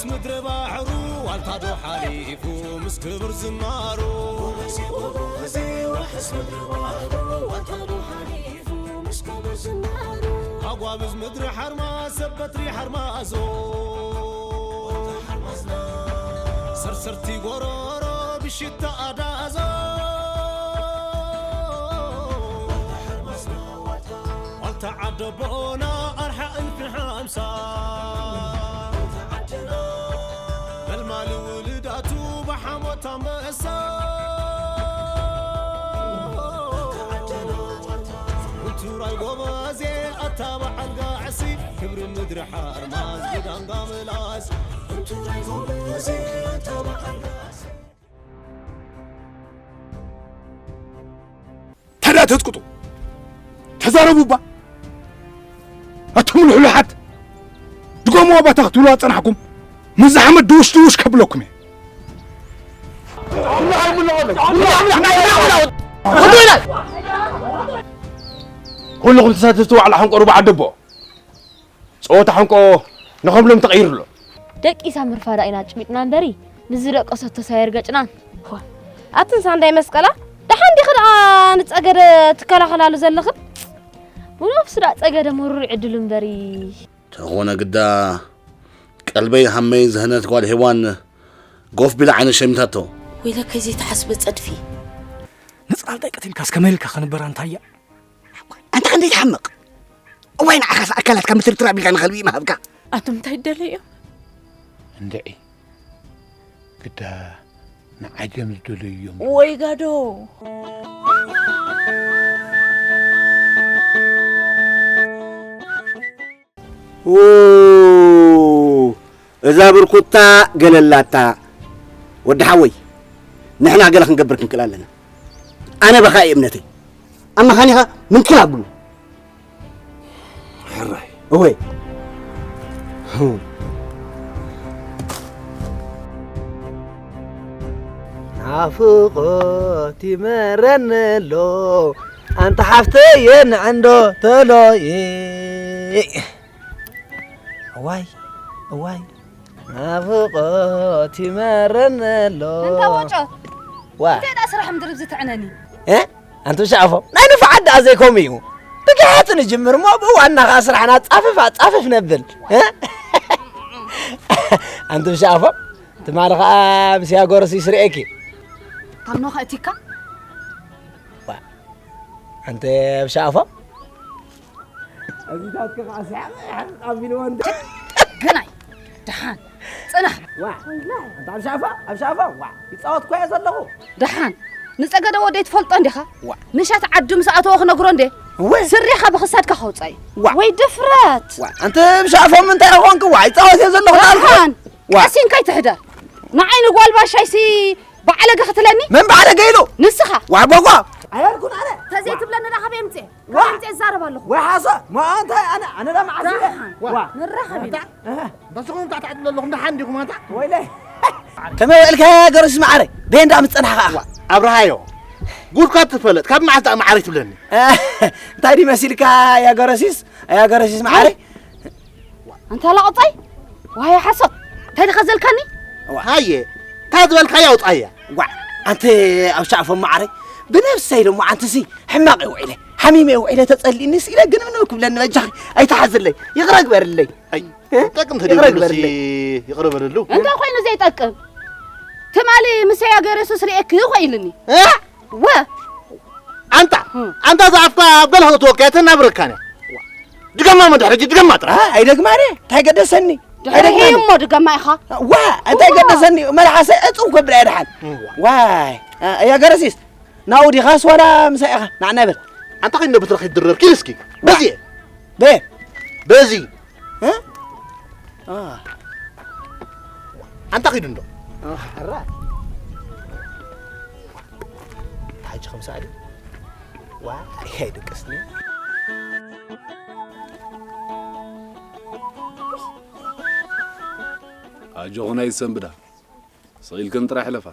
ምድሪ ባሕሩ ዋልታ ዶ ሓሊፉ ምስ ክብር ዝናሩ። ኣጓብዝ ምድሪ ሓርማዝ ሰብ በትሪ ሓርማዞ። ሰርሰርቲ ጎሮሮ ብሽታ ኣዳዞ። ዋልታ ዓደቦና ኣርሓ እልፊ ሓምሳ። መልማሊ ውልዳቱ ብሓሞት ኣንበሳ። ውቱራይ ጎበዜ ኣታ በዓል ጋዕሲ። ክብሪ ምድሪ ሓርማዝ ብዳንጋ ምላስ። ውቱራይ ጎበዜ ኣታ በዓል ጋዕሲ። ታዲያ ተጽቅጡ፣ ተዛረቡ እባ። ኣቱም ልሕሉሓት፣ ድገምዋ ባታ ክትብሉ ኣጸናሕኩም። ምዝ ሓመድ ድውሽ ድውሽ ከብለኩም እየ። ኩልኹም ተሳተፍቲ ዋዕላ ሕንቆሩ በዓል ደቦ። ጸወታ ሕንቆ ንኸም ሎም ተቐይሩ ኣሎ። ደቂሳ ምርፋዳ ኢና ጭሚጥና እምበሪ፣ ምስ ዝደቀሰቶ ሳየር ገጭናን። ኣትን ሳንዳይ መስቀላ፣ ደሓን ዲኺ ደኣ ንጸገደ ትከላኸላሉ ዘለኽን? ብነፍሱ ደኣ ጸገደ ምሩር ዕድሉ እምበሪ። ተኾነ ግዳ ቀልበይ ሃመይ ዝህነት ጓል ሄዋን ጎፍ ቢላ ዓይነ ሸሚታቶ። ወይለከይ ዘይተሓስበ ጸድፊ። ንጽላልታይ ቀቲልካስ ከመይ ኢልካ ክንበር ኣንታያ? ኣንታ ክንደይ ትሓምቕ? እዋይ ንዓኻስ ኣካላትካ ምትርትር ኣቢልካ ንኸልቢ ምሃብካ። ኣቶም እንታይ ይደለዩ እዮም? እንድዒ ግዳ ንዓጀም ዝደለዩ እዮም። ወይ ጋዶ። ው፣ እዛ ብርኩታ ገለላታ። ወዲ ሓወይ፣ ንሕና ገለ ክንገብር ክንክእል ኣለና። ኣነ በኻ እየ እምነተይ። ኣመኻኒኻ ምንክል ኣብሉ። ሕራይ። እወይ። ናፍቆት ይመረኒ ኣሎ፣ ኣንታ ሓፍተየ ንዕንዶ ተሎየ። እዋይ፣ እዋይ። ናፍቆት ይመረኒ ኣሎ። እንታ ወጮ። ዋ። እንታይ ደኣ ስራሕ ምድርብ ዝትዕነኒ? እ? ኣንቱም ሸዓፎም፣ ናይ ንፉዓት ደኣ ዘይከምኡ እዩ። ብግሓት ንጅምር እሞ ብዋና ኸኣ ስራሕና ጻፍፍ ኣጻፍፍ ነብል። እ? ኣንቱም ሸዓፎም፣ ትማሊ ኸኣ ምስ ያጎረሲስ ርእየኪ። ካብ ኖኸ እቲካ? ዋ፣ ኣንተ ኣብ ሸዓፎም? እዚታትኪ ኸዓ ስሕቕ ሕቕ ኣቢልዎ እንደ ግናይ፣ ደሓን፣ ጽናሕ። ዋ፣ ኣንታ ኣብ ሻፋ፣ ኣብ ሻፋ፣ ዋ፣ ይጻወት እኮ እየ ዘለኹ። ደሓን፣ ንጸገደ ወደይ ትፈልጦ እንዲኻ? ዋ። ንሻት ዓዱ ምስ ኣተወ ክነግሮ እንዴ? እወ። ስሪኻ ብኽሳድካ ከውጻይ። ዋ። ወይ ድፍረት። ዋ፣ ኣንተ ኣብ ሻፎም እንታይ ኾንክ? ዋ፣ ይጻወት እየ ዘለኹ እናልኩ። ደሓን፣ ዋ። ቀሲንካ ይትሕደር። ንዓይ ንጓል ባሻይሲ በዓለገ ክትለኒ? መን በዓለገ ኢሉ? ንስኻ። ዋ፣ ቦጓ። ኣያልኩን ኣነ። ተዘይትብለኒ ደኣ ካበይ ኣምጽኤ? ዋ! ከምቲ እዛረብ ኣለኹ። ወይ ሓሶ፣ ማ ኣንታ ኣነ፣ ኣነ ዳ መዓስ ኢለ? ደሓን። ዋ! ንራኸብ ኢና። ኣንታ፣ እህ። በስኹም እንታይ ትዓጥሉ ኣለኹም? ደሓን ዲኹም ኣንታ? ወይለይ። ከመይ ውዕልካ ያ ገረሲስ መዓረይ? በየን ደኣ ምስ ጸናሕካ ኣኻ? ዋ፣ ኣብርሃዮ። ጉድካ ትፈለጥ፣ ካብ መዓስ ደኣ መዓረይ ትብለኒ? እንታይ ድዩ መሲልካ ያ ገረሲስ? ያ ገረሲስ መዓረይ? ኣንታ ላቕጻይ? ዋይ ሓሶት! እንታይ ድኻ ዘልካኒ? ሃየ፣ እንታይ ዝበልካያ ኣውጻያ? ጓዕ፣ ኣንተ ኣብ ሻዕፎም መዓረይ፣ ብነብሰይ ደሞ ኣንትሲ ሕማቕ እየ ውዒለ፣ ሓሚመ እየ ውዒለ፣ ተጸሊእኒስ ኢለ ግን ምንም ክብለኒ በጃኺ ኣይትሓዝለይ፣ ይቕረ ግበርለይ። ኣይ፣ እ? ጠቅም ይቕረ ተደይብሉሲ ግበርለይ። ይቕረ በለሉ። እንታይ ኮይኑ ዘይጠቅም? ትማሊ ምስ ያገረሱስ ርእየኪ እኮ ኢልኒ። እ? ወ! ኣንታ፣ እም። ኣንታ እዛ ኣፍካ ኣብ ገለ ከተወካ እየ ተናብረካን እያ። ድገማ መድሕ ሕጂ ድገማ ጥራሕ። አ፣ ኣይደግማን እየ። እንታይ ገደሰኒ? ድሕሪ ኣይደግማን። እሞ ድገማ ኢኻ። ዋ፣ እንታይ ዋ። ገደሰኒ? መልሓሰ ዕጽው ከብላ እየ ደሓን። ዋ። ዋይ፣ አ፣ እያ ገረሲስ። ናብኡ ዲኻስ ዋላ ምሳይ ኢኻ? ንዓና በል። ኣንታ ኸይድ ነብትረኺ ድረብ ኪድ እስኪ። በዚ እየ። በ- በዚ። እ? አ። ኣንታ ኺዱ እንዶ። አ፣ ሕራ። ሕጂ ከም ሰኣሊ። ዋ፣ ኣይድቅስኒ። ኣጆኹን ኣይሰንብዳ። ስቕ ኢልክን ጥራሕ ሕለፋ።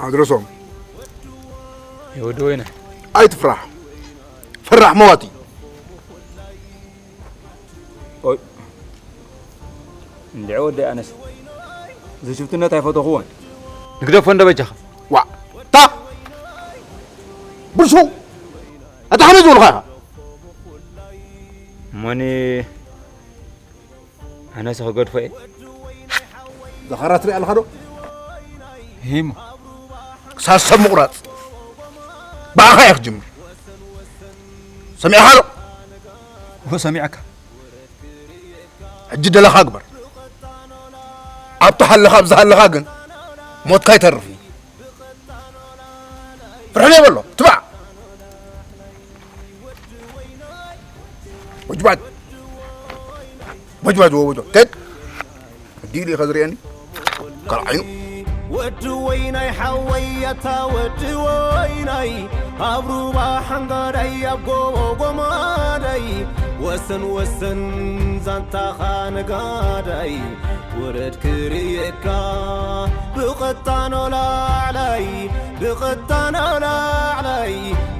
ኣድረሶም። የወዲ ወይነ ኣይትፍራሕ። ፈራሕ መዋቲ። ኦይ እንድዒ ወደይ ኣነስ ዝሽፍትነት ኣይፈተኹዎን። ንግደፎ እንደ በጃኻ። ዋ ታ ብርሱ ኣታ ከመይ ዝበልካ ኢኻ? እሞኒ ኣነስ ክገድፎ እየ። ዘኸራ ትሪኣ ኣለኻ ዶ? ሂሞ ክሳብ ሰብ ምቑራፅ ብኣኻ እየ ክጅምር። ሰሚዕኻ ዶ? ወ ሰሚዕካ ሕጂ ደለኻ ግበር። ኣብቲ ሃለኻ ኣብዛ ሃለኻ ግን ሞትካ ይተርፍ እዩ። ፍርሕን የበሎ ትባዕ ወጅባጅ ወጅባጅ ወወጆ ቴድ እዲሉ ኢኸ ዝርእየኒ ካልዓይኑ ወዲ ወይናይ ሓወይ ኣታ ወዲ ወይናይ ኣብ ሩባ ሓንጋዳይ ኣብ ጎቦ ጎማዳይ ወሰን ወሰን ዛንታኻ ነጋዳይ ውረድ ክርእየካ ብቐጣኖ ላዕላይ ብቐጣኖ ላዕላይ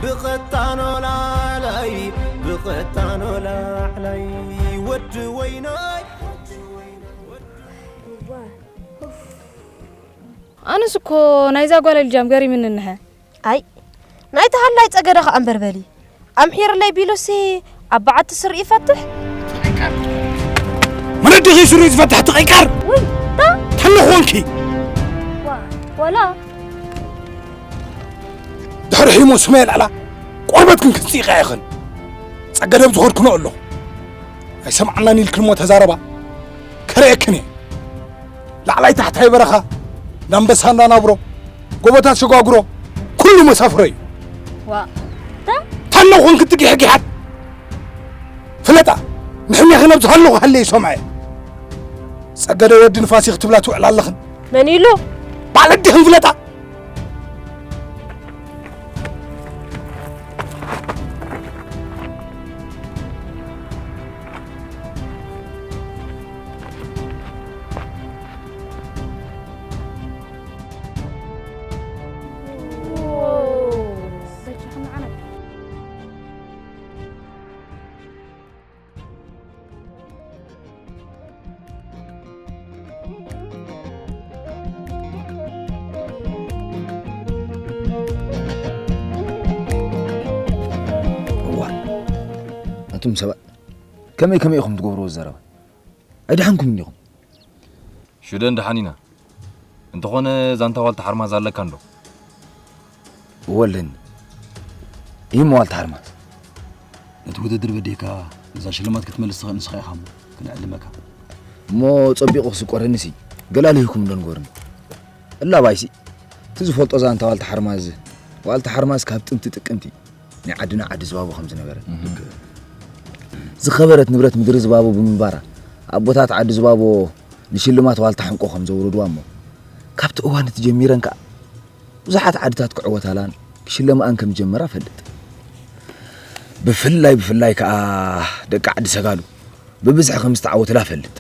ብቐጣኖ ላዕላይ ብቐጣኖ ላዕላይ ወዲ ወይናይ ኣነስ እኮ ናይዛ ጓል ልጃም ገሪምኒ እንሀ። ኣይ ናይቲ ሃላይ ጸገደ ከኣ እምበር በሊ ኣምሒርለይ ቢሉሲ ኣብ በዓቲ ስሪ ይፈትሕ። መነድኺ ስሩ ዝፈትሕ ትቐይቀር ወይ ታ ተነኾንኪ ወላ ድሕሪ ሒሞ ስመ የልዕላ ቆርበትክን ክትፅኢኻ ኢኽን ጸገደብ ዝኾድክኖ ኣለኹ ኣይሰምዓናን ኢልክን እሞ ተዛረባ ከርእየክን እየ ላዕላይ ታሕታይ በረኻ ላምበሳ እንዳናብሮ ጎቦታት ሸጓጉሮ ኩሉ መሳፍሮ እዩ ዋ ታሎ ኾንክ ትጊሕጊሓት ፍለጣ ንሕሜኺ ነብዚ ሃለኹ ሃለ ይሰምዐ ጸገደ ወዲ ንፋሲ ክትብላ ትውዕላ ኣለኽን መን ኢሉ ባለዲኽን ፍለጣ እዋ ኣቱም ሰባት ከመይ ከመይ ኢኹም ትገብርዎ ዘረባ ኣይደሓንኩም እንዲኹም ሽደን ደሓን ኢና እንተኾነ ዛንታ ዋልታ ሓርማዝ ኣለካ እንዶ እወ ኣለኒ ይህም ዋልታ ሓርማዝ ነቲ ውድድር በዲህካ ነዛ ሽልማት ክትመልስ ትኽእል ንስኻ ኢኻ እሞ ክንዕልመካ እሞ ጸቢቑ ክስቆረኒ ሲ ገላሊህኩም እንዶ ንገሩኒ እላባይሲ እቲ ዝፈልጦ ዛንታ ዋልታ ሓርማዝ ዋልታ ሓርማዝ ካብ ጥንቲ ጥቅምቲ ናይ ዓድና ዓዲ ዝባቦ ከም ዝነበረ ዝኸበረት ንብረት ምድሪ ዝባቦ ብምንባራ ኣቦታት ዓዲ ዝባቦ ንሽልማት ዋልታ ሕንቆ ከም ዘውርድዋ እሞ ካብቲ እዋን እቲ ጀሚረን ከኣ ብዙሓት ዓድታት ክዕወታላን ክሽለማኣን ከም ዝጀመራ ፈልጥ ብፍላይ ብፍላይ ከኣ ደቂ ዓዲ ሰጋሉ ብብዝሒ ከም ዝተዓወትላ ፈልጥ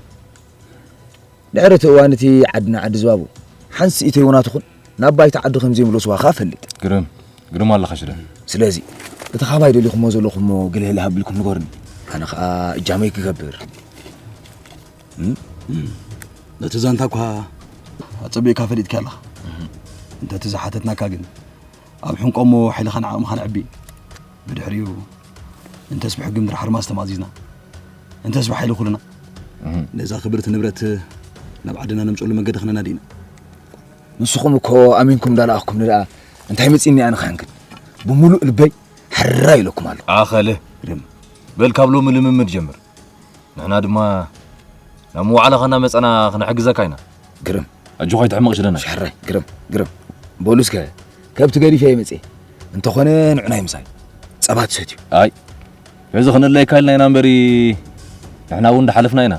ድሕሪ እቲ እዋን እቲ ዓድና ዓዲ ዝባቡ ሓንስኢተይ ውናትኹን ናብ ባይታ ዓዲ ከም ዘይምለስዋ ከኣ ፈልጥ ግርም ግርም ኣለኻ ሽደን ስለዚ እቲ ካባይ ደሊኹሞ ዘለኹሞ ግልህል ሃቢልኩም ንገሩኒ ኣነ ከኣ እጃመይ ክገብር ነቲ ዛንታ እኳ ኣጸቢቕካ ፈሊጥካ ኣለኻ እንተ እቲ ዝሓተትናካ ግን ኣብ ሕንቆሞ ሓይልኻን ዓቕምኻን ዕቢ ብድሕሪኡ እንተስ ብሕጊ ምድሪ ሓርማዝ ተማእዚዝና እንተስ ብሓይሊ ኩልና ነዛ ክብርቲ ንብረት ናብ ዓድና ነምፀሉ መንገዲ ክነናዲ ኢና ንስኹም እኮ ኣሚንኩም እንዳለኣኽኩምኒ ደኣ እንታይ መፂኒ ኣነ ክሕንክን ብምሉእ ልበይ ሕራይ ኢለኩም ኣሎ ኣኸለ በል ካብ ሎሚ ልምምድ ጀምር ንሕና ድማ ናብ መዋዕላኻ እናመፀና ክንሕግዘካ ኢና ግርም ኣጆኻ ኣይትሕመቕ ሽደና ሕራይ ግርም ግርም በሉ እስከ ከብቲ ገዲፈ እየ መፅየ እንተኾነ ንዑናይ ምሳይ ፀባ ትሰትዩ ኣይ በዚ ክንእለየካ ኢልና ኢና እምበሪ ንሕና እውን እንዳሓለፍና ኢና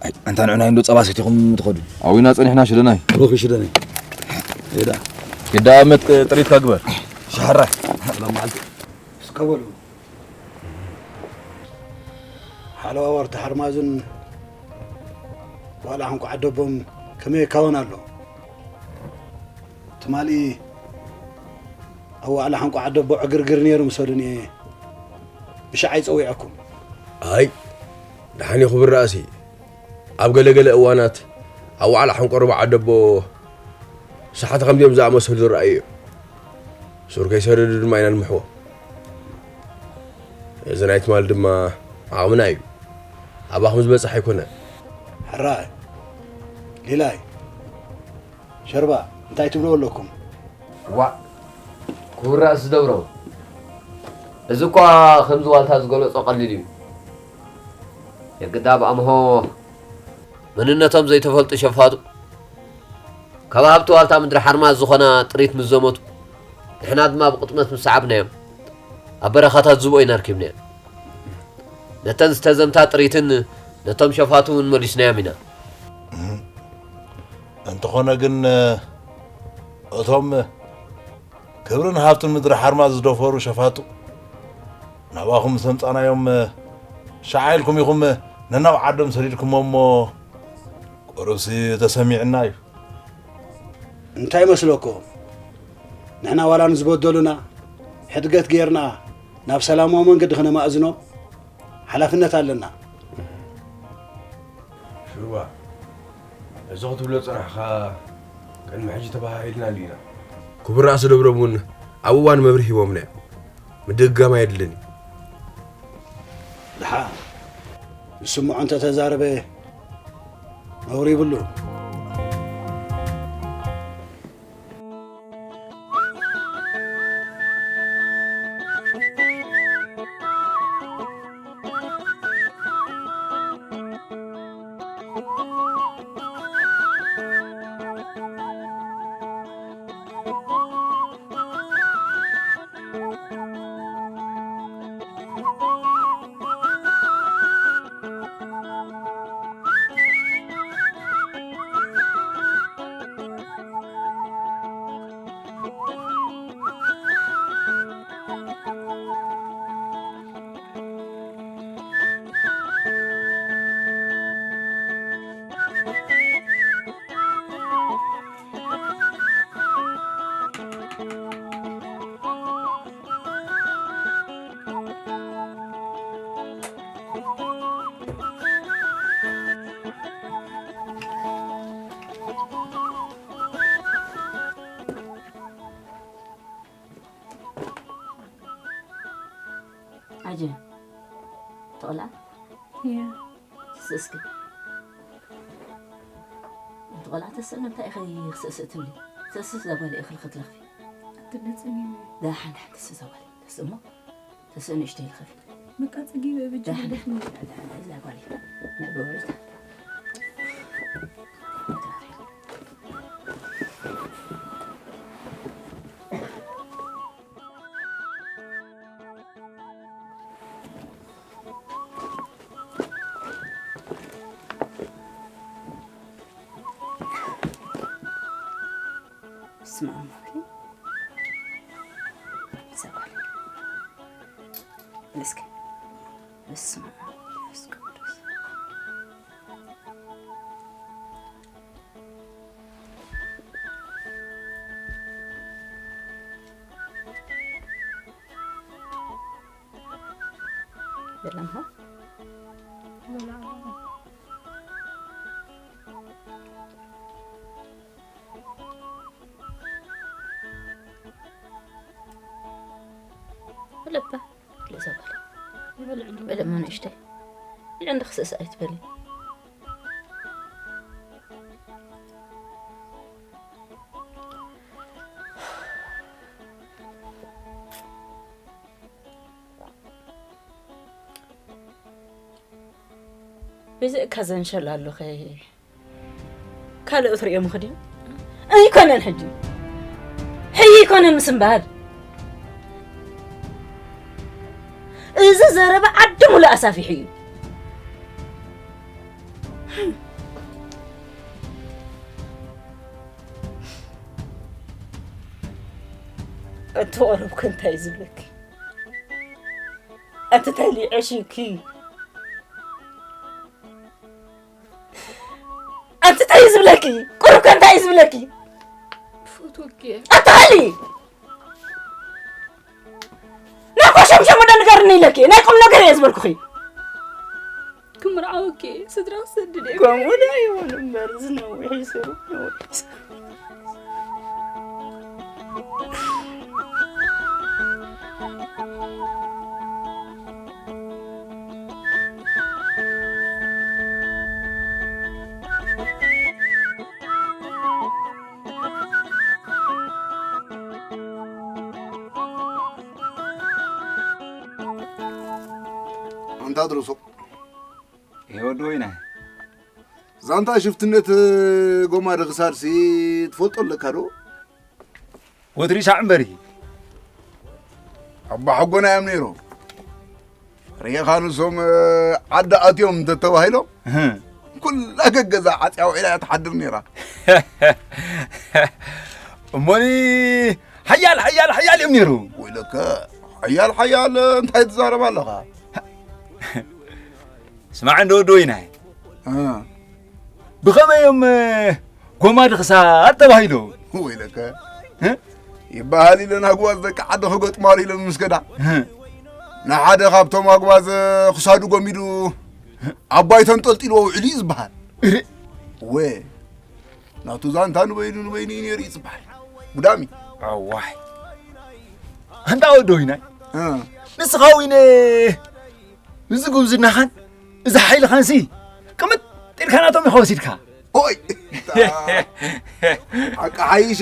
ኣይ ኣንታ ንዑናይ እንዶ ፀባ ሰቲኹም ትኸዱ ኣዊና ፀኒሕና ሽደናይ ሮኺ ሽደናይ ሄዳ ግዳ መት ጥሪትካ ግበር ሻሕራይ ሎማዓልቲ እስከ በሉ ሓለዋ ወርቲ ሓርማዝን ዋላ ሓንኩ ዓደቦም ከመይ ይካወን ኣሎ ትማሊ ኣብ ዋዕላ ሓንቋ ዓደቦ ዕግርግር ነይሩ ምስ በሉኒ እየ ብሻዓይ ጸዊዐኩም። ኣይ፣ ደሓን እዩ ክቡር ራእሲ። ኣብ ገለገለ እዋናት ኣብ ዋዕላ ሓንቆ ሩባ ዓደቦ ሰሓቲ ከምዚኦም ዝኣመሰሉ ዝረኣዩ እዮም። ሱር ከይሰደዱ ድማ ኢና ንምሕዎ። እዚ ናይ ትማሊ ድማ ዓቕምና እዩ። ኣባኹም ዝበጽሕ ኣይኮነን። ሕራይ፣ ሊላይ፣ ሸርባ፣ እንታይ ትብልዎ ኣለኩም? ዋእ፣ ክቡር ራእሲ ደብሮም፣ እዚ እኳ ከምዚ ዋልታ ዝገለጾ ቀሊል እዩ። የግዳ ብኣምሆ መንነቶም ዘይተፈልጡ ሸፋቱ፣ ካብ ሃብቲ ዋልታ ምድሪ ሓርማዝ ዝኾና ጥሪት ምስ ዘመቱ፣ ንሕና ድማ ብቕጥመት ምስ ሰዓብናዮም፣ ኣብ በረኻታት ዝብኦ ኢና ኣርኪብናዮም። ነተን ዝተዘምታ ጥሪትን ነቶም ሸፋቱ እውን መሊስናዮም ኢና። እንተኾነ ግን፣ እቶም ክብርን ሃብትን ምድሪ ሓርማዝ ዝደፈሩ ሸፋቱ፣ ናባኹም ምስ ኣምጻእናዮም፣ ሸዓ ኢልኩም ኢኹም ነናብ ዓዶም ሰዲድኩሞም እሞ፣ ቁሩብሲ ተሰሚዕና እዩ። እንታይ ይመስለኩም? ንሕና ዋላ ንዝበደሉና ሕድገት ጌርና ናብ ሰላማዊ መንገዲ ከነማእዝኖም ሓላፍነት ኣለና። ሽሩባ፣ እዚ ክትብሎ ዝጸናሕካ ቅድሚ ሕጂ ተበሃሂልናሉ ኢና። ክቡር ራእሲ ደብሮም እውን ኣብ እዋን መብርሂ ሂቦምና እዮም። ምድግጋም ኣየድልን እዩ። ደሓ፣ ዝስምዖ እንተተዛረበ ነውሪ ይብሉን። ኣጀ፣ ተቆልዓ? እየ። ስስኪ። እቲ ቆልዓ ተስእን እንታይ ኢኺ ክስእስእ ትብሊ? ተስእ ዘጓል ኢኺ ክትለኽፊ። ኣትነጽን እዩ። ደሓን፣ ደሓን፣ ተስእ ዘጓል። ተስእ እሞ፣ ተስእ ንእሽተይ ኢልኸፊ። በቃ ጽጊ በብጅ ደሓን፣ ደስ ደሓን፣ ደሓን፣ ደሓን፣ እዛ ጓል። ንዕበ ወሪታ። በስመ አብ ወወልድ ወመንፈስ ቅዱስ። እስኪ በስመ አብ ወመንፈስ ቅዱስ። የለም ሆ። ብለባ፣ ብለሰባል። ይበልዕ እንዶ። ብለማ ንእሽተይ። ብልዕ እንዶ ክስእስ ኣይትበሊ። ብዝእካ ዘንሸል ኣለኸ ካልኦት ርእዮም ኽድዩ? ኣይኮነን ሕጂ። ሕይ ኣይኮነን ምስ እምበኣል። እዚ ዘረባ ዓዲ ሙሉእ ኣሳፊሑ እዩ። ኣንቲ ቆረብኩ እንታይ እዩ ዝብለኪ? ኣንቲ እንታይ ልዕሽኪ? ኣንቲ እንታይ እዩ ዝብለኪ? ቁሩብ ከ እንታይ እዩ ዝብለኪ? ብፍቕሪ ትወኪ ኣታሊ ናይ ኮሸምሸም ወደ ንገርኒ ኢለኪ ናይ ቁም ነገር እየ ዝበልኩኺ። ክምርዓወኪ ስድራ ክሰድድ እየ። ከምኡ ዶ ይኹን እምበር፣ እዚ ነዊሕ ይስሩ፣ ነዊሕ ይስሩ። ኣንታ ድርሶ። ይሄ ወዲ ወይናይ። ዛንታ ሽፍትነት ጎማ ድኽሳድሲ ትፈልጦ ኣለካ ዶ? ወትሪ ሳዕ እምበሪ። ኣባ ሓጎና እዮም ነይሮም። ርኢኻ ንሶም ዓዲ ኣትዮም እንተተባሂሎም፣ እህ። ኩላ ገገዛ ዓጽያ ውዒላ እያ ትሓድር ነይራ። እሞኒ ሓያል፣ ሓያል፣ ሓያል እዮም ነይሩ። ወይለከ፣ ሓያል፣ ሓያል እንታይ ትዛረብ ኣለኻ? ስማዕ እንዶ ወዲ ወይናይ። እ። ብኸመይ እዮም፣ እ፣ ጎማ ድኽሳድ ተባሂሉ? ወይለከ። እ? ይበሃል ኢለን ኣግዋዝ ደቂ ዓዲ ክገጥማሉ ኢለን ምስ ከዳ። እ። ንሓደ ካብቶም ኣግዋዝ ክሳዱ ጎሚዱ ኣባይ ተንጠልጢልዎ ውዕሉ እዩ ዝበሃል። እረ። ወ። ናቱ ዛንታ ንበይኑ ንበይኑ እዩ ነይሩ እዩ ዝበሃል። ጉዳሚ። ኣዋይ። ኣንታ ወዲ ወይናይ። እ። ንስኻ ወይነ እዚ ጉብዝናኻን እዚ ሓይልኻንሲ ቅምጥ ኢልካ ናቶም ኢኻ ወሲድካ። ኦይ! ሓቂ ሓይሸ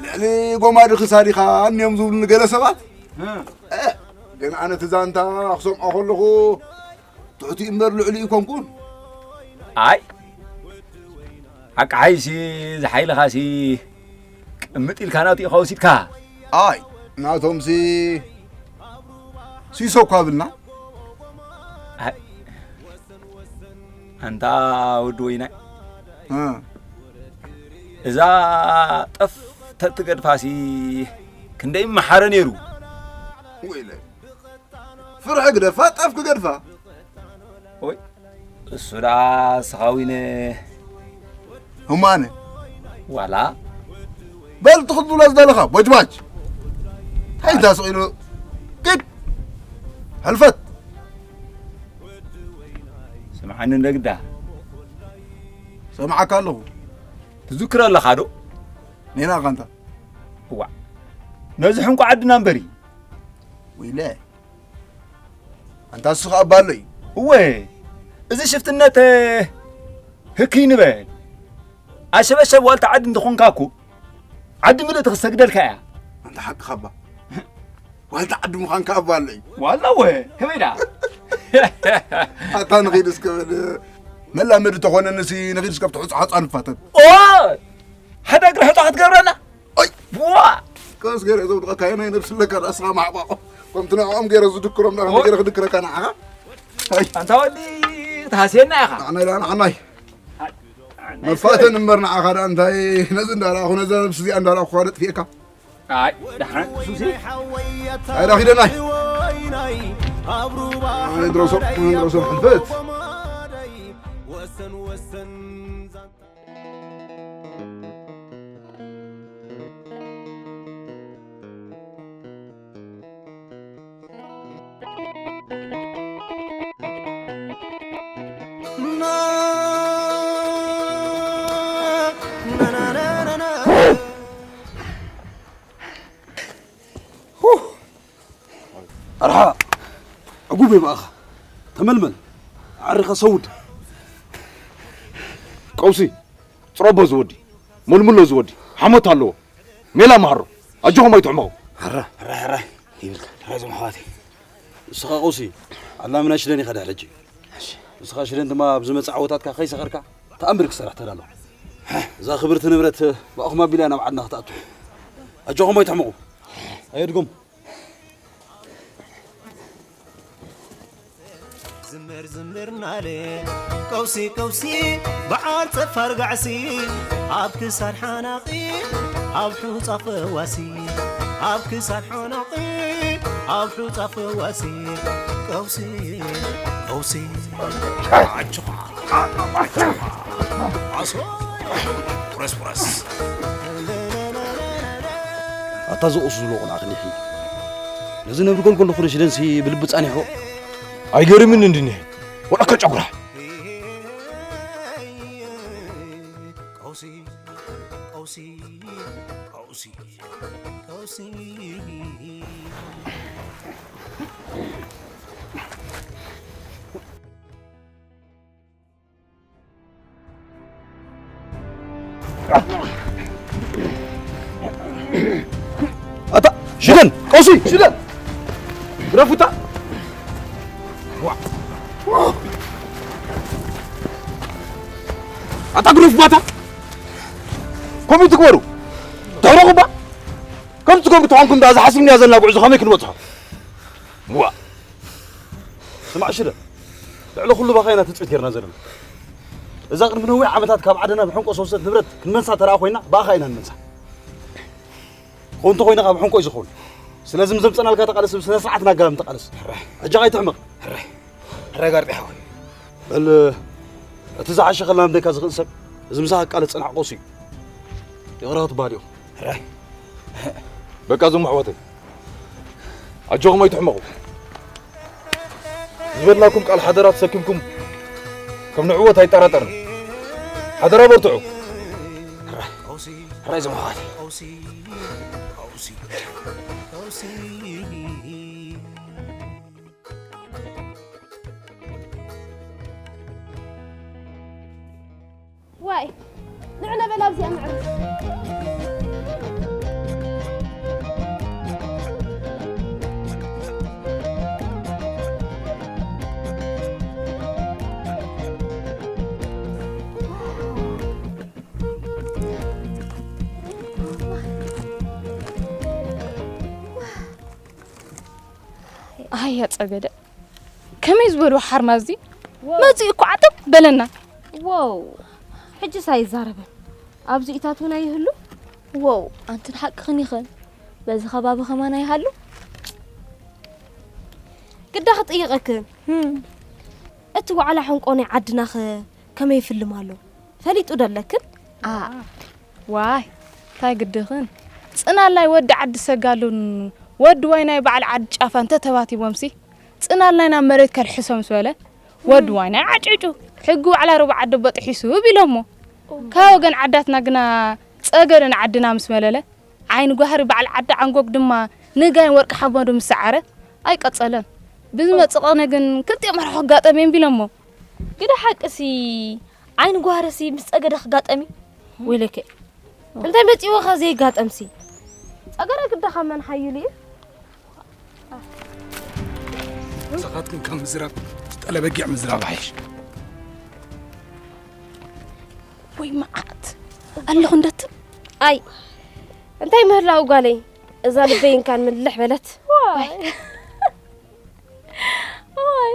ልዕሊ ጎማዲ ክሳዲኻ እኒኦም ዝብሉኒ ገለ ሰባት። እ። እ፣ ግን ኣነ እቲ ዛንታ ክሰምዖ ከለኹ ትሕቲ እምበር ልዕሊ ይኮንኩን። ኣይ፣ ሓቂ ሓይሲ ዝሓይልኻሲ ቅምጥ ኢልካ ናቱ ኢኻ ወሲድካ። ኣይ፣ ናቶምሲ ሲሶ እኳ ብልና። ኣይ፣ ኣንታ ወዲ ወይናይ። እ። እዛ ጠፍ ተትገድፋሲ ክንደይ መሓረ ነይሩ። ወይለ። ፍርሒ ግደፋ፣ ጠፍ ክገድፋ። ኦይ፣ እሱ ደኣ ስኻ ዊነ። እማነ። ዋላ። በል ትኽትብሎ ዝደለኻ፣ ቦጅባጅ። እንታይ እንዳ ስቕ ኢሉ? ግድ። ሕልፈት። ስምዓኒ እንደ ግዳ። ሰምዓካ ኣለኹ። ትዝክሮ ኣለኻ ዶ? ኔና ኻንታ። እዋ። ነዚ ሕንቁ ዓድና እምበሪ። ወይለ። ኣንታ እሱ ኸኣ ባሎ እዩ። እወ፣ እዚ ሽፍትነት፣ ህክይ ንበል። ኣሸበሸብ ዋልታ ዓዲ እንተኾንካ እኮ፣ ዓዲ ምልእቲ ክሰግደልካ እያ። ኣንታ ሓቅኻ እባ። ዋልታ ዓዲ ምዃንካ እባ ኣሎ እዩ። ዋላ እወ፣ ከመይ ደኣ? ኣታ ንኺድ እስከ በል። መላመዲ ተኾነንሲ ንኺድ እስከ ኣብቲ ሑጻ ሑጻ ንፋተን። ኦ! ሓደ እግሪ ሑጻ ክትገብረና? ኦይ! ዋ! ቀስ ገይረ ዘውድቐካ፣ ናይ ነብሲ ኣለካ፣ ንስኻ ማዕቋቋ። ከምቲ ንዕኦም ገይረ ዝድክሮም፣ ንዓኻ ኦይ! ገይረ ክድክረካ ንዓኻ። ኣይ! ኣንታ ወዲ፣ ትሃስየና ኢኻ። ንዓናይ ደኣ፣ ንዓናይ። ኣይ! መፋተን እምበር፣ ንዓኻ ደኣ እንታይ፣ ነዚ እንዳረኣኹ፣ ነዛ ነብሲ እዚኣ እንዳረኣኹ፣ ከኣ ነጥፍኤካ። ኣይ፣ ደሓን፣ ሱሲ። ኣይ፣ ዳኺደናይ። ኣይ፣ ድረሶም፣ ድረሶም ሕልፈት። ኣርሓ ዕጉብ ይብኣኻ። ተመልመል። ዓሪኻ ሰውድ። ቀውሲ። ጽረቦ ዝወዲ። መልምሎ ዝወዲ። ሓሞት ኣለዎ። ሜላ መሃሮ። ኣጆኹም ኣይትሕመቑ። ሕራይ፣ ሕራይ፣ ሕራይ። ይብልካ። ሕራይ ዞም ኣሕዋተይ። ንስኻ ቀውሲ። ኣላምና ሽደን ኢኻ ድሕሪ ሕጂ። እሺ። ንስኻ ሽደን ድማ ኣብ ዝመጽእ ዓወታትካ ከይሰኸርካ ተኣምር ክሰርሕ ተዳሎ። እዛ ክብርቲ ንብረት ብኣኹም ኣቢላ ናብ ዓድና ክትኣቱ። ኣጆኹም ኣይትሕመቑ። ኣየድኩም። ዝምር ዝምር ናለ ቀውሲ ቀውሲ በዓል ጸፋር ጋዕሲ ኣብ ክሳድ ሓናቒ ኣብ ሑጻ ፈዋሲ ኣብ ክሳድ ሓናቒ ኣብ ሑጻ ፈዋሲ ቀውሲ ቀውሲ ኣጆኻ ኣጆኻ ኣሶ ቁረስ ቁረስ። ኣታ ዝቑስ ዝብሎ ቆልዓ ክኒሒ። ነዚ ነብሪ ጎልጎል ንኹን ሽደንሲ ብልቢ ጻኒሖ። ኣይገርምን እንድኒ። ወላ ከጨጉራ። ቀውሲ፣ ቀውሲ፣ ቀውሲ፣ ቀውሲ። ኣታ ሽደን ቀውሲ ሽደን ግረፉታ። ኣታ ግረፉ ባታ። ከምኡ ትግበሩ። ተረኹባ። ከም ትገብሩ ተኾንኩም፣ እዛ ሓሲብናያ ዘለና ጉዕዞ ከመይ ክንበጽሖ? ዋ! ስማዕ ሽረ፣ ልዕሊ ኩሉ ባኻ ኢና ትጽቢት ጌርና ዘለና። እዛ ቅድሚ ነዊሕ ዓመታት ካብ ዓድና ብሕንቆ ዝወሰደት ንብረት ክንመልሳ ተረኣ ኮይና፣ ብኣኻ ኢና ንመልሳ። ከምኡ እንተኾይኑ ካብ ሕንቆ እዩ ዝኸውን። ስለዚ ምስ ዘምጸናልካ ተቓለስ፣ ብስነ ስርዓት ናጋብም ተቓለስ። ሕራይ። ኣጃኻ ኣይትሕመቕ። ሕራይ። ሕራይ ጋርዲ ሓወይ። በል፣ እቲ ዝሓሸ ከላምደካ ዝኽእል ሰብ፣ እዚ ምሳኻ ክቃለስ ዝጸንሐ ቀውሲ እዩ። ይቕረ ክትበሃል ኢኹም። ሕራይ። በቃ እዞም ኣሕዋተይ፣ ኣጆኹም ኣይትሕመቑ። ዝበልናኩም ቃል ሓደራ ተሰኪምኩም ከም ንዕወት ኣይጠራጠርን። ሓደራ በርትዑ። ሕራይ፣ ሕራይ እዞም ኣሕዋተይ። ዋይ፣ ንዕ ነበል ኣብዚኣ መዕረፊ። ኣያ ጸገደ፣ ከመይ ዝበሉ ሓርማዝ እዚ ዋው። መጺኡ እኮ ዓጠብ በለና። ዋው፣ ሕጅስ ኣይዛረብን። ኣብዚ ኢታት እውን ኣይህሉ። ዋው፣ ኣንቲ ሓቅኽን ኢኽን። በዚ ከባቢ ከማን ኣይሃሉ። ግዳ ክጥይቐክን። ህም። እቲ ዋዕላ ሕንቆ ናይ ዓድናኸ ከመይ ይፍልም ኣሎ? ፈሊጡ ዶ ኣለክን? ኣ፣ ዋይ፣ እንታይ ግድኽን? ጽናላይ ወዲ ዓዲ ሰጋሉን ወዲ ዋይናይ በዓል ዓዲ ጫፋ እንተ ተባቲቦምሲ፣ ጽናል ናይ ናብ መሬት ከልሕሶ ምስ በለ፣ ወዲ ዋይናይ ዓጭዑ፣ ሕጊ ዋዕላ ሩባ ዓዲ ኣቦ ጥሒሱ ቢሎሞ። ካብ ወገን ዓዳትና ግና ጸገደ ንዓድና ምስ መለለ፣ ዓይኒ ጓህሪ በዓል ዓዲ ዓንጎግ ድማ ንጋይን ወርቂ ሓመዱ ምስ ሰዓረ፣ ኣይቀጸለን። ብዝመጽእ ቅነ ግን ክልቲኦም ኣርሑ ክጋጠም እየን ቢሎሞ። ግደ ሓቅሲ ዓይኒ ጓህርሲ ምስ ጸገደ ክጋጠም እዩ? ወይለከ። እንታይ መጺእዎ ከ ዘይጋጠምሲ? ጸገደ ግደ ካብ መን ሓይሉ እዩ? ንስኻትክን ካብ ምዝራብ ዝጠለ በጊዕ ምዝራብ ይሓይሽ። ወይ መዓት። ኣለኹ እንደት። ኣይ፣ እንታይ ምህላው ጓለይ? እዛ ልበይ እንካን ምልሕ በለት። ዋይ። ዋይ።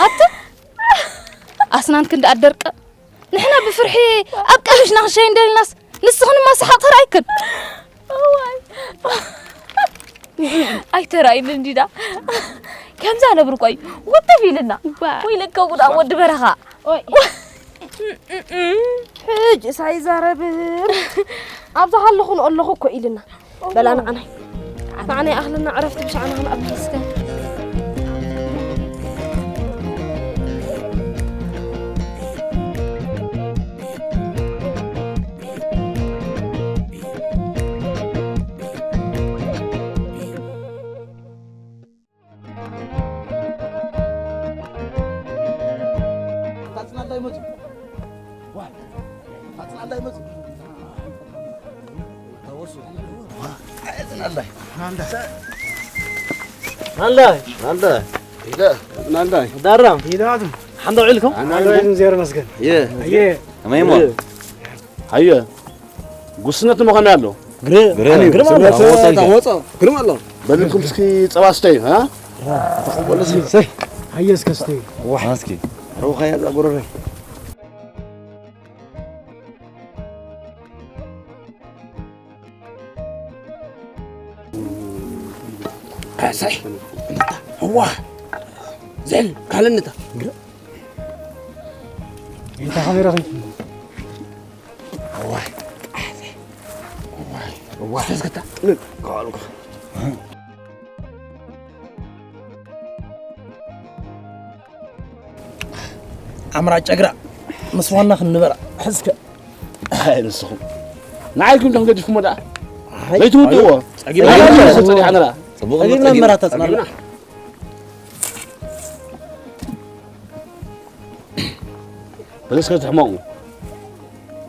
ኣቲ ኣስናን ክንዲ ኣደርቀ። ንሕና ብፍርሒ ኣብ ቀሚሽና ክሸይ እንደልናስ፣ ንስኽንማ ሰሓቕ ተራእይክን። ዋይ። ኣይተራእይን እንዲዳ። ከምዛ ነብሪ ቆይ፣ ውትፍ ኢልና። ዋ። ወይ ለካ ጉዳ ወዲ በረኻ። ኦይ። ሕጅስ ኣይዛረብን። ኣብዛ ሃለኹ ንኣለኹ እኮ ኢልና። በላ ንዓናይ። ንዓናይ ኣኽልና ዕረፍቲ ብሻዕና ክንኣቱ እስከ። ናንዳይ ናንዳይ ናንዳይ ዳራም ኢዳቱ ሓንዳ ውዒልኩም? ሓንዳ ውዒልኩም? ዜር መስገን። የ የ ከመይ እሞ? የ ሃየ ጉስነት ንመኸና ኣሎ። ግረ ግረ ግረ ግረ ማለት ማለት ነው። ታወጾ ግረ ማለት ነው። በልኩም እስኪ ጸባ ስተዩ፣ አ? ወለሲ ሰይ ሃየ እስከ ስተዩ። ዋ እስኪ ሩኻ ያ ጎረረ። ሰይ ዋ ዘል ካልንታ ግረ እታ ካሜራ ኸይ እዋይ። እዋይ። እዋይ። ተዝከታ። ዓምራ ጨግራ ምስ ዋና ክንበላ ሕዝከ። ኣይ፣ ንስኹም ንዓይኩም ዶ ገዲፍኩሞ ደኣ? ኣይ፣ ዘይትውድእዎ። ጸጊብና ጸጊብና ጸጊብና። ጸጊብና። ጸጊብና። ጸጊብና። በለስ ከትሕመቑ።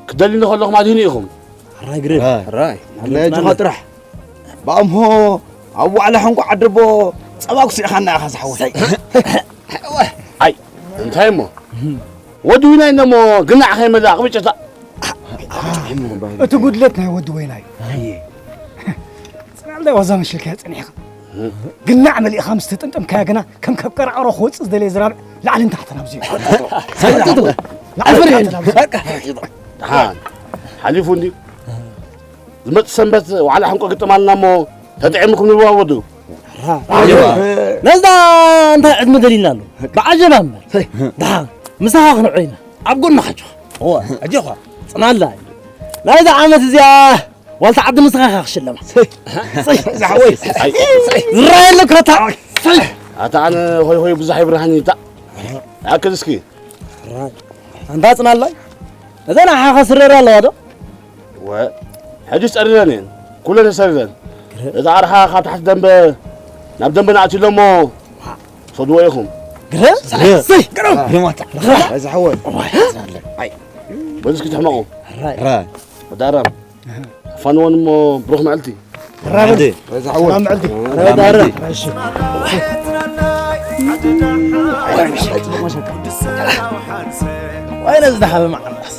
ክደሊ እንከለኹም ኣድህኑ ኢኹም። ሕራይ ግርም። ሕራይ። ሕራይ። ኣጆኻ ጥራሕ። ብኣምሆ ኣብ ዋዕላ ሕንቋ ዓደቦ ጸባ ክስዕኻና ኢኻ ዝሓወይ። ኣይ፣ እንታይ እሞ? ወዲ ዊናይ እሞ ግናዕ ከይመልኣ ቅብጨታ። እቲ ጉድለት ናይ ወዲ ወይናይ። ጽናልዳ ዋዛ መሽልካያ ጸኒሕካ። ግናዕ መሊእኻ ምስ ተጠምጠምካያ ግና ከም ከብቀራዕሮ ክወጽእ ዝደለየ ዝራብዕ ላዕልን ታሕትን ኣብዚሑ። ላዕልን ታሕትን ኣብዚሑ። ደሓን ሓሊፉ እንድዩ። ዝመጽእ ሰንበት ዋዕላ ሕንቆ ግጥም ኣለና እሞ ተጠዒምኩም ንዋወዱ። ነዛ እንታይ ዕድመ ደሊልና ኣሎ? ብዓጀባ እምበር። ደሓን ምሳኻ ክንዑ ኢና። ኣብ ጎንኻ ጆኻ። እወ፣ ኣጆኻ። ጽናላ። ናይዛ ዓመት እዚኣ ዋልታ ዓዲ ንስኻ ኢኻ ክሽለማ። ዝራይ ኣሎ ክረታ። ኣታ ኣነ ሆይ ሆይ ብዙሕ ይብርሃኒ እታ። ኣክል እስኪ። ኣንታ ጽናላይ። እዘን ኣሓኻ ስረራ ኣለዋ ዶ? ወ-፣ ሕጂ ጸሪረን እየን። ኩለን ተሰሪረን። እዛ ኣርሓ ካብ ታሕቲ ደንበ ናብ ደንበ ንኣትዩ ኣሎ እሞ ሰድዎ ኢኹም። ግረ? ሰይ፣ ግረ። ግረ ማታ። እዛ ሓወይ። ዋይ፣ ጽናላይ። ኣይ። በዚ እስኪ ትሕመቑ። ራይ። ራይ። ወዳራም። ኣፋንወን እሞ ብሩኽ መዓልቲ። ራበል። ራበል። ሰላም መዓልቲ። ራበል። ራበል። እሺ። ዋይ ነዚ ደሓበ መዓልቲ።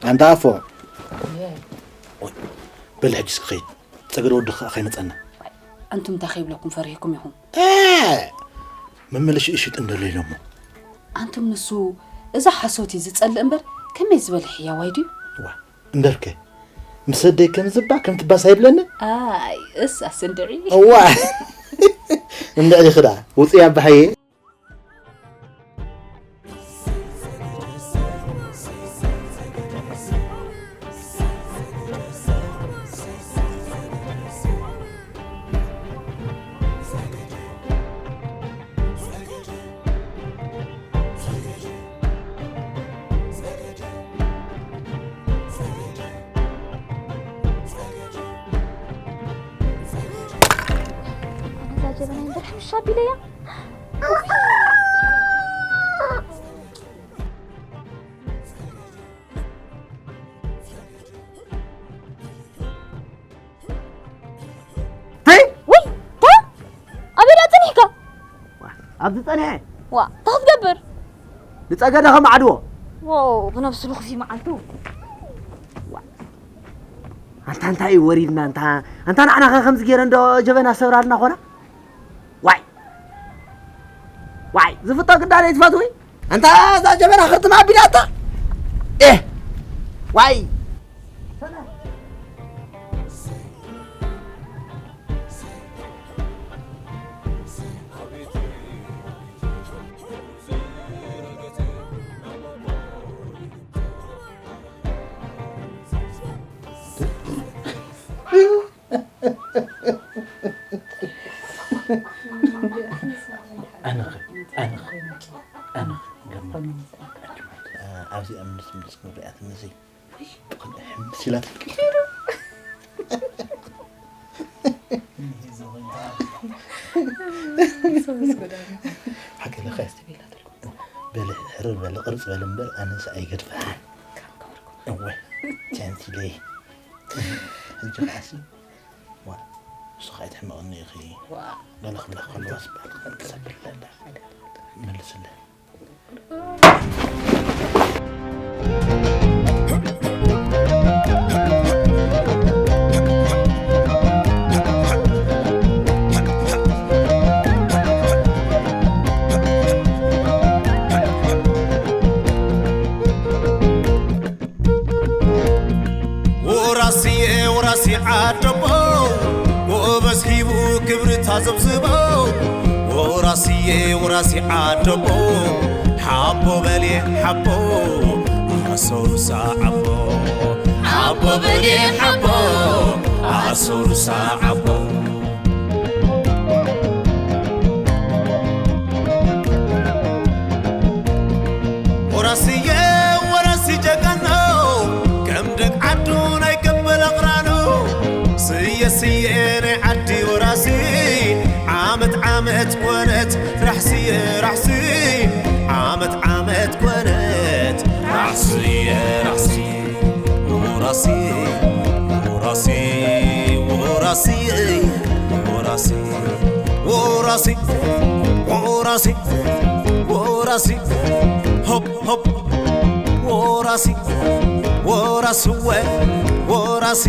ኣንታ ኣፎ። በል ሕጂ እስኪ ኸይድ። ጸገደ ወዲ ኸኣ ከይመጸና። ኣንቱም እንታይ ከይብለኩም ፈሪህኩም ኢኹም? እ፣ መመለሺ እሽጥ እንደሎ ኢሎሞ። ኣንቱም ንሱ እዛ ሓሶት እዩ ዝጸልእ እምበር ከመይ ዝበለ ሕያዋይ ድዩ? ዋ፣ እምበርከ፣ ምስ ኣደይ ከም ዝባ ከም ትባስ ኣይብለኒ? ኣይ፣ እሳ ስንድዒ። እዋ። እንድዒ ኽዳ፣ ውጽያ ኣባሓየ። እዛ ጀበና እምበር ሕምሻ ኣቢለያ። ተይ! ወይ፣ ታ? ኣበይ ደኣ ጸኒሕካ? ዋ፣ ኣብዚ ጸኒሐ። ዋ፣ እንታይ ክትገብር? ንጸገደ ከም ዓድዎ። ዎ፣ ብነብሱ ልኹሲ መዓልቱ። ዋ። ኣንታ እንታይ እዩ ወሪድና፣ ኣንታ፣ ኣንታ ንዓና ኸ ከምዚ ገይረ እንዶ ጀበና ሰብራልና ኾና? ዋይ! ዋይ! ዝፍቶ ግዳነ ይትፈትዊ? ኣንታ እዛ ጀበና ኽርትማ ኣቢላታ? ኤህ! ዋይ! ኣነኸ፣ ኣነኸ፣ ኣነኸ፣ ገርመኒ። ኣጅማት። እ፣ ኣብዚ ኣብ ምልስ ምልስ ክንሪኣትኒ እዚ ብኸምዚ ሕምስ ኢላትልኪ። ሓቂ ኢለኸ። በሊ ሕርር በሊ ቅርጽ በሊ እምበር ኣነስ ኣይገድፈሃን። እወ፣ ቻንስ ኢለይ። ሕጂ ኸዓሲ፣ ዋ፣ ንስኻ ኣይትሕመቕኒ ኢኺ። ዋ። ገለ ክብላ ከለዋ ስባል ክትሰብር ለላ። መልስለ። ወራስየ ወራሲ ዓደቦ ጎበዝ ሂቡ ስየ ውራሲ ዓደቦ ሓቦ በልየ ሓቦ ኣሶርሳ ዓቦ ሓቦ በልየ ሓቦ ኣሶርሳ ዓቦ። ወራስየ ወራሲ ጀጋኖ ከም ደቅ ዓዱ ናይ ገበል ኣቕራኑ ስየ ስየ ናይ ዓዲ ወራሲ ዓመት ዓመት ኮነት ራሕስየ ራሕሲ ዓመት ዓመት ኮነት ራሕስየ ራሕሲ ወራሲ ወራሲ ወራሲ ወራሲ ወራሲ ወራሲ ወራሲ ሆፕ ሆፕ ወራሲ ወራስወ ወራሲ